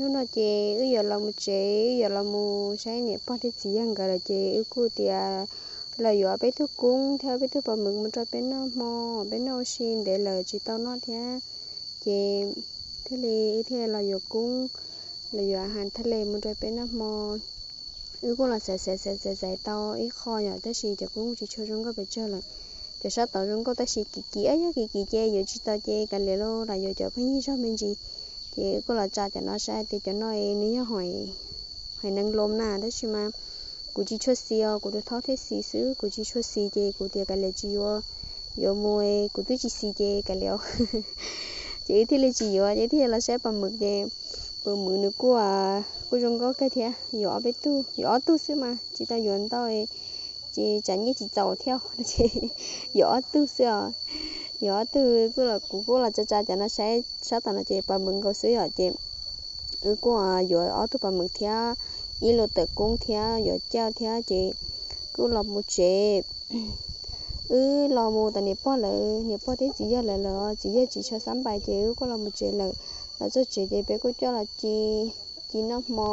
Hnub no ces wb yuav los mus tsev, wb yuav los mus saib niam pog thiab txiv yawg nkawd lawm ces wb kuj tias los yuav peb tug koob thiab peb tug pas mws mus rau peb noj hmo, peb noj ua si ntev lawm tsis tau noj thiab. Ces thiaj li wb thiaj los yuav koob, los yuav has thaj le mus rau peb noj hmo. Wb kuj los xaiv xaiv xaiv xaiv xaiv tau ib qho yom, tab sis cov koob tsis tshua zoo nkauj pes tsawg lawm. Cov sab tod zoo nkauj tab sis kim kim, yog kim kim ces yuav tsis tau ces kav liam los lam yuav cov pheej yig zog me ntsis. Ces wb kuj los tsa cov no saib tias cov no nws yog hais neeg lom na, tab sis mas kuv tsis tshua xis os, kuv tus thaub thiaj xis xwb, kuv tsis tshua xis ces kuv tias kav liam tsis yuav, yuav mus kuv twb tsis xis ces kav liam. Ces wb thiaj li tsis yuav, ces thiaj los saib pas mws ces pas mws nws kuj, kuj zoo nkauj kawg thiab, yuav ob peb tug, yuav ob tug xwb mas tsis tau yuav ntau, ces tsam nyiaj tsis txaus thiab, yuav ob tug xwb os. Yuav ob tug kuj los, kuv kuj los tsa tsa cov no saib, sab tom no ces pas mws nkaus xwb yom, ces wb kuj yuav ob tug pas mws thiab ib lub tawm koob thiab yuav cauj thiab ces kuj los mus tsev. Wb los mus tom niam pog lawv, niam pog thiab txiv yawg lawv lawm, txiv yawg tsis tshua xab npais ces wb kuj los mus tsev lawm. Los txog tsev ces peb kuj coj los ci, ci noj hmo.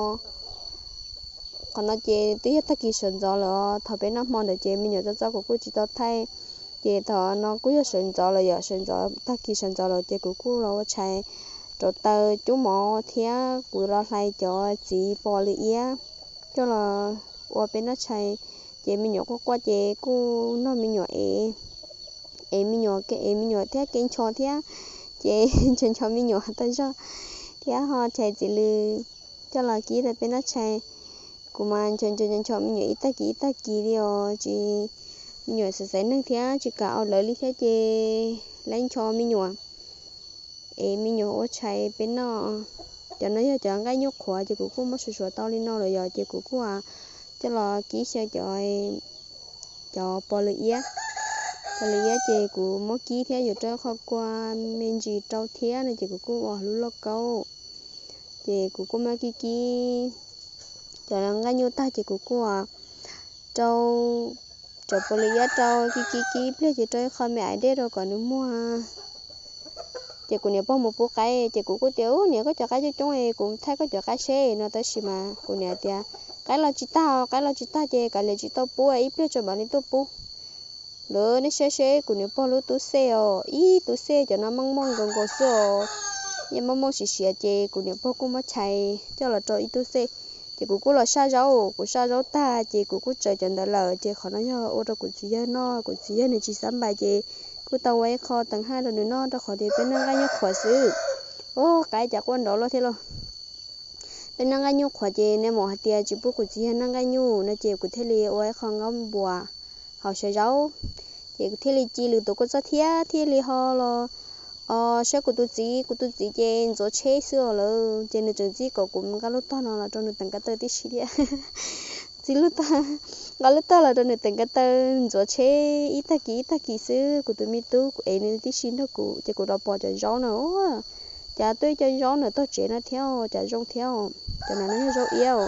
Qhov no ces twb yog tag kis sawv ntxov lawm, thaum peb noj hmo ntawd ces me nyuam txob txob kuv kuj tsis tau thaij. Ces thaum no kuj yog sawv ntxov lawm yom, sawv ntxov, tag kis sawv ntxov lawm ces kuv kuj los ua tshais rauv taws cub mov thiab kuv los hlais cov txiv pos lwm iab coj los ua peb noj tshais. Ces me nyuam quaj quaj ces kuj nrog me nyuam ev, ev me nyuam, ev me nyuam thiab kev ncho thiab, ces ncho ncho me nyuam tag zog thiab ho tshais txiv lws coj los kib rau peb noj tshais. Kuv mas ncho ncho ncho me nyuam ib tag kis ib tag kis li os, tsis, me nyuam xaiv xaiv neeg thiab tsis kam ua lawv li thiab ces lawv ncho me nyuam, es me nyuam ua tshais peb noj. Cov no yog cov nqaij nyuj qhuav ces kuv kuj muab suav suav tau li no lawm yom, ces kuv kuj coj los kib xyaw cov, cov pos lwm iab. Pos lwm iab ces kuv muab kib thiab yuav rau qhov kua me ntsis rau thiab no ces kuv kuj ua lub lauj kaub. Ces kuv kuj muab kib kib cov nqaij nyuj tag ces kuv kuj rau cov pos lwm iab rau kib kib kib pliag ces rau ib qho me aiv dej rau kom nws muag. Ces kuv niam pog mus pub qaib ces kuv kuj tias, Ub niam, koj cov qaib coob coob es kuv thaij koj cov qaib seb no, tab sis mas kuv niam tias, Qaib los tsis tag, qaib los tsis tag ces kav liam tsis tau pub, ib pliag tso mam li tuaj pub. Lawv nej saib seb kuv niam pog lub tub xej os, ib tub xej cov no mooj mooj nkaus nkaus xwb os, yeej mooj mooj siav siav ces kuv niam pog kuj muab tshais coj los rau ib tub xej. Ces kuv kuj los saj zaub, kuv saj zaub tag ces kuv kuj tsaws cov ntawd lawm ces qhov no yog ua rau kuv txiv yawg noj, kuv txiv yawg nws tsis xav npais ces kuj tau ua ib qho teev haj rau nws noj rau qhov tias peb noj nqaij nyuj qhuav xwb. Ub, qaib cas quaj nrov luaj thiab lauj. Peb noj nqaij nyuj qhuav ces nws mam hais tias tsis pub kuv txiv yawg noj nqaij nyuj no ces kuv thiaj li ua ib qho nqaij npuas hauv xyaw zaub. Ces kuv thiaj li ci lwm tus kua txob thiab thiaj li ho los, o, saib kuv tus txiv, kuv tus txiv ces ntxuav tsheb xwb os lawm ces nws tseem txib kom kuv nqa lub tog no los rau nws teev ko taw tib si thiab. Txib lub tog, nqa lub tog los rau nws teev ko taw ntxuav tsheb ib tag kis ib tag kis xwb, kuv tus me tub kuv ev nws tib si nrog kuv ces kuv los pom cov zaub no, cas tuaj ib co zaub ntawm tog tsev no thiab cas zoo thiab. Cov no no yog zaub iab.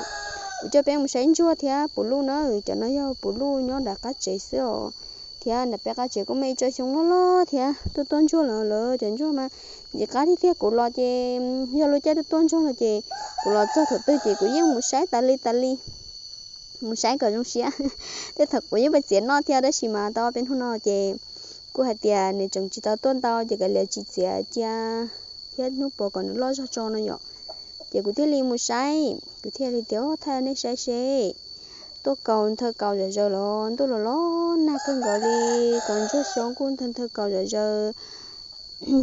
Kuv coj peb mus saib ntsuag thiab puv luj na, cov no yog puv luj nyob nram qab tsev xwb os. Thiab nram peb qab tsev kuj muaj ib tsob xyoob loj loj thiab tuaj tuaj ntsuag lawm lawm, cov ntsuag mas ntxim qab tiag tiag. Kuv los ces yog lub caij tuaj tuaj ntsuag no ces kuv los txog thaum twg ces kuv yeej mus saib tas li tas li, mus saib kom zoo siab. Tej thaum kuv yeej pais txiav noj thiab tab sis mas tau ob peb hnub no ces kuj hais tias nws tseem tsis tau tuaj ntau ces kav liam tsis txiav cia thiab hnub puas kom nws loj zog tso no yom. Ces kuv thiaj li mus saib, kuv thiaj li tias, Thaj nej saib seb, tuaj kaus nthaw kaus zom zaws los ntuj los los nag kawg nkaus li, kaus ntsuag xyoob kuj nthaw nthaw kaus zom zaws.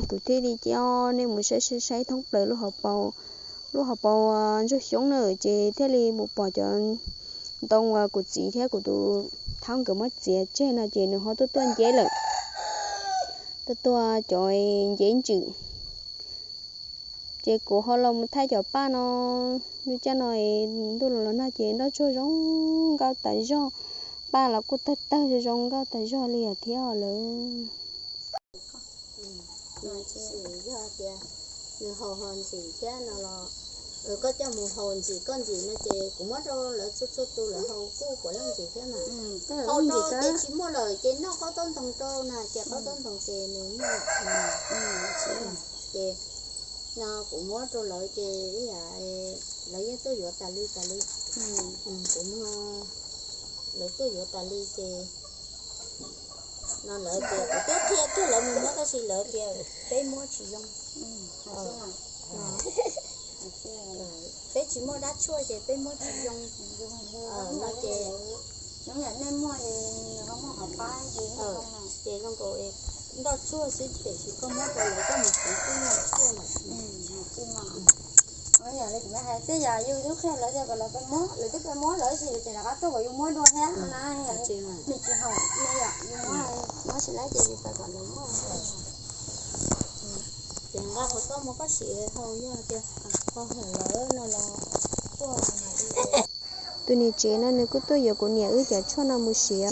Kuv thiaj li coj nej mus saib saib saib thoob plaws lub hauv paus, lub hauv paus ntsuag xyoob na ces thiaj li mus pom cov ntoo uas kuv txiv thiab kuv tus thaub nkawd muab txiav tseg no ces nws ho tuaj tuaj nceb lawm, tuaj tuaj cov nceb ntsws. Ces kuv ho los mus thaij cov paj no, lub caij no ntuj los los nag ces nroj tsuag zoo nkauj tas zog, paj los kuj tawg tawg zoo zoo nkauj tas zog li thiab lawm. Yog tias nws haus ho ntxim thiab no los koj coj mus haus ntxim koj ntxim no ces kuv muab rau lawv txhua txhua tus lawv haus kuj puav leej ntxim thiab mas. Haus rau ces tsis muaj lawm ces noj qaub taub ntoos rau na, ces qaub taub ntoos ces nws muaj ces No kuv muab rau lawv ces ib yam lawv yeej tuaj yuav tas li tas li. Kuv muab lawv tuaj yuav tas li ces no lawv tias kuv twb qhia kiag lawv mus muab tab sis lawv tias peb muab tsis zoo. Peb tsis muaj dab tshuaj ces peb muab tsis zoo. No ces, ces zoo nkaus nroj tshuaj xwb tiam sis koj muab rau lawv koj mus siv twb muaj tshuaj mas. Yog li kuv hais xwb yog yus twb qhia lawv tias kom lawv pab muab, lawv twb pab muab lawm tab sis lawv tseem rov qab tuaj kom yus muab dua thiab no na. Nws tsis haum li yom, yus muab, muab tsis laib ces yus pab kom lawv muab. Ces nqa qhov koj muab koj siv haus yog tias ho haum lawm no los tuaj. Tus niam tsev no nws kuj tuaj yuav kuv niam wb cov tshuaj no mus siv.